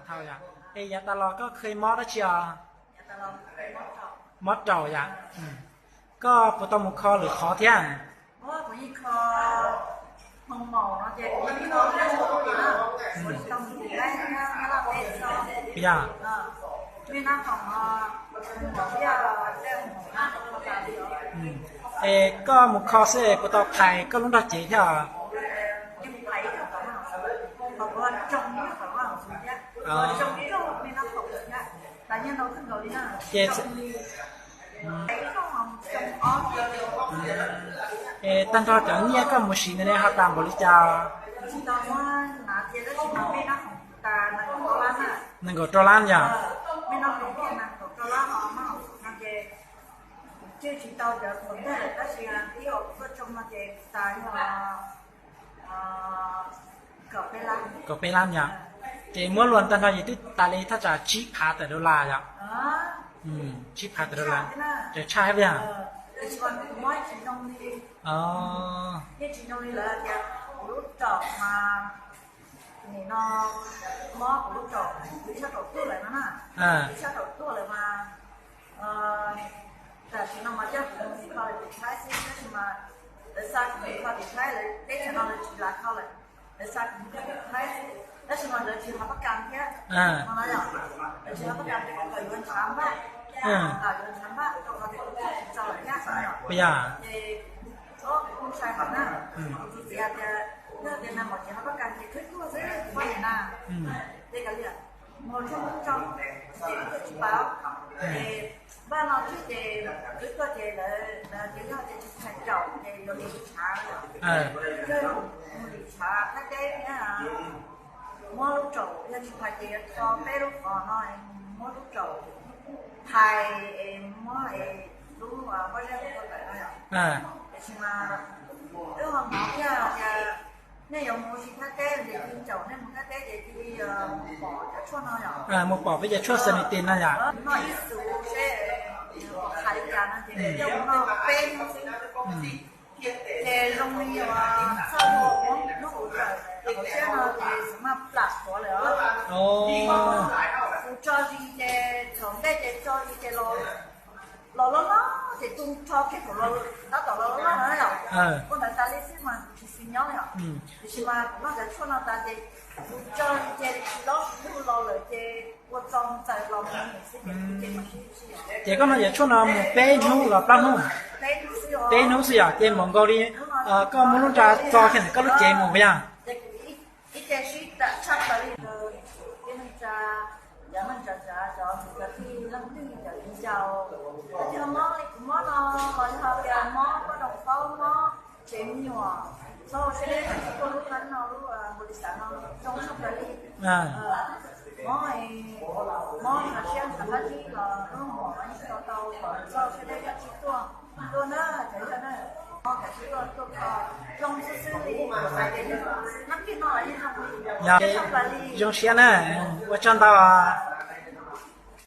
Hau yom. Es yav tas los koj kheev mob dab tsi os? Mob raum yom. Koj puas tau mus kho lwm qhov thiab? Yog. Es koj mus kho xwb es puas tau phais koj lub nrog cev thiab? Ces tag nrho cov nyiaj koj mus siv ntawd ne ho tas npaum li cas? Nees nkaum rau lab yom. Kaum peb lab yom. Ces muab luas tag nrho ces twb tas li thaj tsam tsib phav tawm dollar yom. Tsib phav tawm dollar, ces tshaj heev yom. Tam sim no mas coj kuv mus kho tim Thaib xwb, tab sis mas lawv xa kuv mus kho tim Thaib, lawv teb chaws no lawv tsis lav kho lawm, lawv xa kuv mus kho tim Thaib xwb, tab sis mas lawv tsis haus pab kas thiab no na yom, lawv tsis haus pab kas ces kom yuav ntshav npaj, kom yuav ntshav npaj rau qhov tias kuv tsis txaus lawm thiab no yom. Ces kuv ntshai heev na, kuv txiv tias yog tias nag hmo tsis haus pab kas ces khwb tuag xwb poj niam na. Ces kav liam, mus tshuaj mus tso, ces kuv tsis paub, ces npaj no thiab ces khwb tuag ces lawv tias yog tias tsis phais caum ces yuav mus lim tshav, yog mus lim tshav Thaib teb thiab, muab lub raum, yog tsis phais ces yuav tho peb lub qhov no, muab lub raum phais es muab es lub pob zeb ua tawm no yom. Tiam sis mas wb ho hnov thiab tias nej yuav mus ua si Thaib teb ces cia li caum nej mus Thaib teb ces cia li mus pom cov tshuaj no yom. Mus pom peb cov tshuaj Sanity no yom. Noj ib xus seb qhov li cas no ces coj mus noj peb hnub xwb. Ces zoo li uas txoj hlua hnub kuv tawm hauv siab no ces txawm maj plam qhuav lawm os. Kuv tso zis ces thaum ntej ces tso zis ces los loj loj ces tu nrho kiag thaum tab tom los loj loj no yom. Ua ntawd tas li xwb mas kuv tsis xis nyob yom. Tiam sis mas kuv noj cov tshuaj no tas ces kuv tso zis ces tsis lob tsis lug los lawm ces ua tso mus txawm los mus xwb ces kuv ces mas sib sib. Ces koj noj cov tshuaj no mus peb hnub los plaub hnub? Peb hnub xwb yom, ces npaum nkaus li koj muab lub nra txo kiag ntawm koj lub cev mus yom. Ib ce sib tawm tshaj plaws li, tij neej tsa, cov neej tsa tsav, cov tij leej twg, cov viv ncaus, cov mob li kuv mob no los yog tias mob koj doos paub, mob tsev me nyuam, txhob ua siab deb, tsis tuaj lub qab no lub npau li xav no zoo tshaj plaws li. Mob, mob no siab ntshav qab zib los lub hauv mom no yeej tau tau, txhob ua siab deb, tsis tuaj, tuaj na, cov yog na, mob kav tsij tuaj, tuaj kho, zoo xwb xwb li, xav tias yeej, nab kiag no los yeej zoo li, zoo siab na, ua tsaug ntau.